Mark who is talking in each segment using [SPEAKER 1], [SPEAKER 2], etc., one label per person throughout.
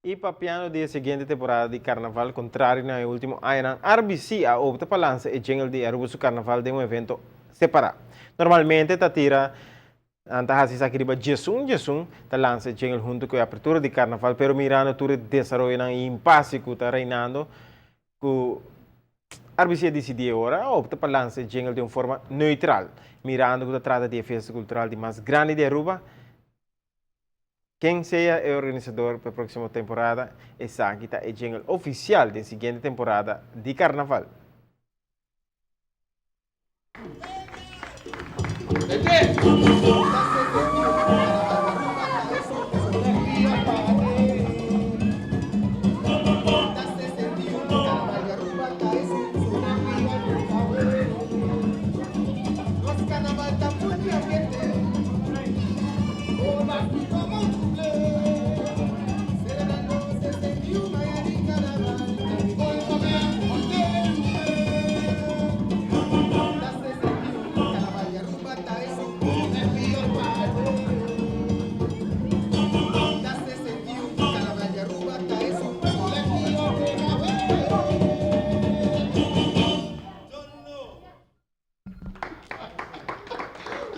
[SPEAKER 1] Y papiando di e siguiente temporada di Carnaval, contrario na e ultimo añanan, RBC a opta pa lansa e jingle di Aruba su Carnaval den un evento separa. Normalmente ta tira Nan ta hasi esaki riba djesun djesun, ta lansa e jingle hunto ku e apertura di karnaval, pero mirando tur e desaroyonan i impase ku ta reinando, ku RBC a disidí e ora a opta pa lansa e jingle den un forma neutral, mirando ku ta trata di e fiesta kultural di mas grandi di Aruba. Ken sea e organisador pa e próksimo temporada, esaki ta e jingle ofisial den siguiente temporada di karnaval.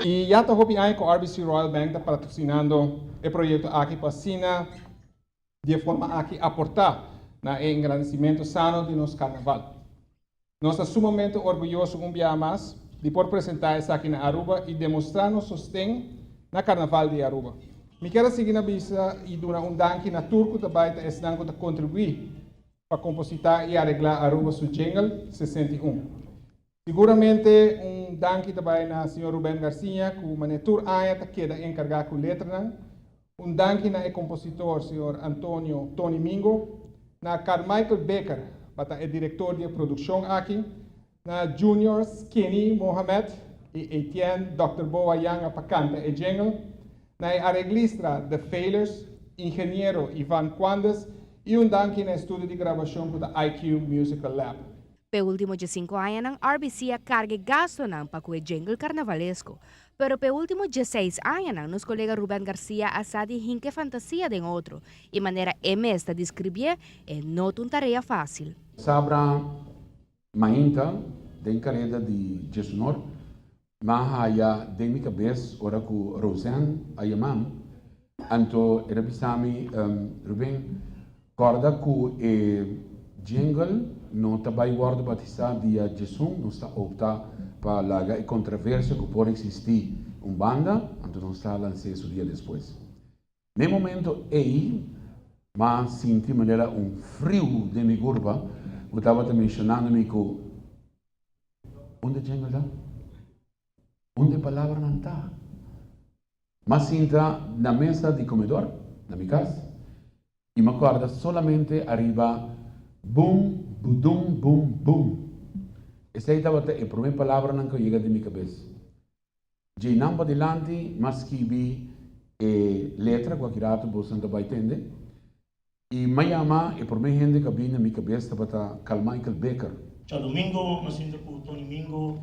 [SPEAKER 2] Y ya ta hopi aña cu RBC Royal Bank ta patrocinando e proyecto aki pa asina di e forma aki aporta na e engrandecimento sano di nos carnaval. Nos ta sumamente orguyoso un biaha mas di por presenta esaki na Aruba y demostra nos sosten na Carnaval di Aruba. Mi kier a sigui na bisa y duna un danki na tur cu ta bay ta esnan cu ta contribui pa composita y aregla Aruba su jingle 61. Siguramente un danki ta bai na señor Ruben Garcia cu mane tur aña ta keda encarga cu letranan. Un danki na e compositor señor Antonio Tony Mingo, na Carmichael Becker pa ta e director di e produccion aki, na Junior Skinny Mohamed y Etienne Dòkter Boa Yanga pa canta e jingle, na e areglistra The Failers, ingeniero Ivan Quandes y un danki na e studio di grabacion cu ta IQ Musical Lab.
[SPEAKER 3] P'e ultimo diesinco añanan RBC a carga e gastonan pa cu e jingle carnavalesco. Pero p'e ultimo dieseis añanan nos colega Ruben Garcia a sa di hinca e fantasia den otro y manera e mes ta describié e no ta un tarea facil.
[SPEAKER 4] Sabra mainta den careda di Djesunor m'a haya den mi cabes ora cu Roseanne a yamam, anto el a bisa mi, Ruben, Corda cu e jingle no ta bay wordo batisa dia djesun, nos ta opta pa laga e contraversia cu por existi un banda, anto nos ta lans'e su dia despues. N'e momento ey m'a sinti manera un friu den mi curpa cu tabata mencionando mi cu unda e jingle ta? Unda e palabranan ta? M'a sinta na mesa di comedor na mi cas y m'a corda solamente ariba bum, budum, bum, bum. Esey tabata e prome palabranan cu a yega den mi cabes. Djey nan padilanti m'a skibi e letra cu aki rato bosonan ta bay tende y m'a yama e prome hende cu a bini na mi cabes tabata Carlmichael Baker.
[SPEAKER 5] Djadomingo m'a sinta cu Tony Mingo.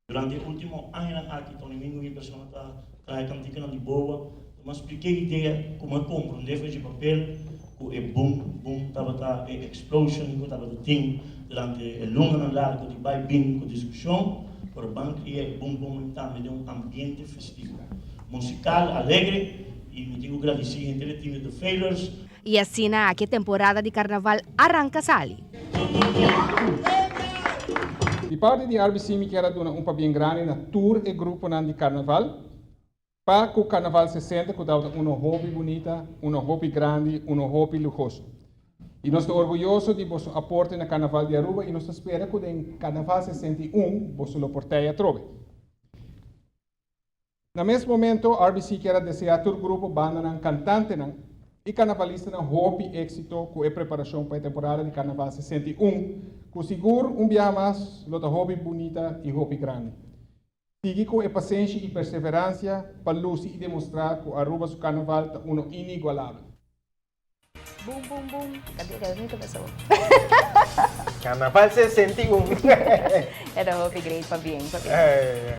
[SPEAKER 5] Durante e ultimo añanan aki Tony Mingo mi persona ta traha e kantikanan di Boa. Ta mas spliké e idea ku mi a komprondé for dje papel ku e boom boom tabata e explosion ku tabata tin durante e lunanan largu di bai bin ku diskushon, pero ban kria e boom boom tambe den un ambiente festivo, musikal, alegre i mi tin ku gradisí henter e team di The Failures.
[SPEAKER 3] I asina aki e temporada di karnaval a ranka sali.
[SPEAKER 2] Di parti di RBC mi kier a duna un pabien grandi na tur e gruponan di karnaval pa ku Karnaval 60 ku tabata uno hopi bunita, uno hopi grandi, uno hopi luhoso. I nos ta orguyoso di boso aporte na Karnaval di Aruba i nos ta spera ku den Karnaval 61 boso lo por tei atrobe. Na mes momento, RBC kier a deseá tur grupo, bandanan, kantantenan i karnavalistanan hopi éksito ku e preparashon pa e temporada di Karnaval 61, ku sigur un biaha mas lo ta hopi bunita i hopi grandi. Sigui ku e pasenshi i perseveransia pa lusi i demostrá ku Aruba su karnaval ta uno inigualabel.
[SPEAKER 6] Boom boom boom. Kadé kadé mi kabesa bo.
[SPEAKER 1] Carnaval 61.
[SPEAKER 6] Era hopi great, pabien, pabien.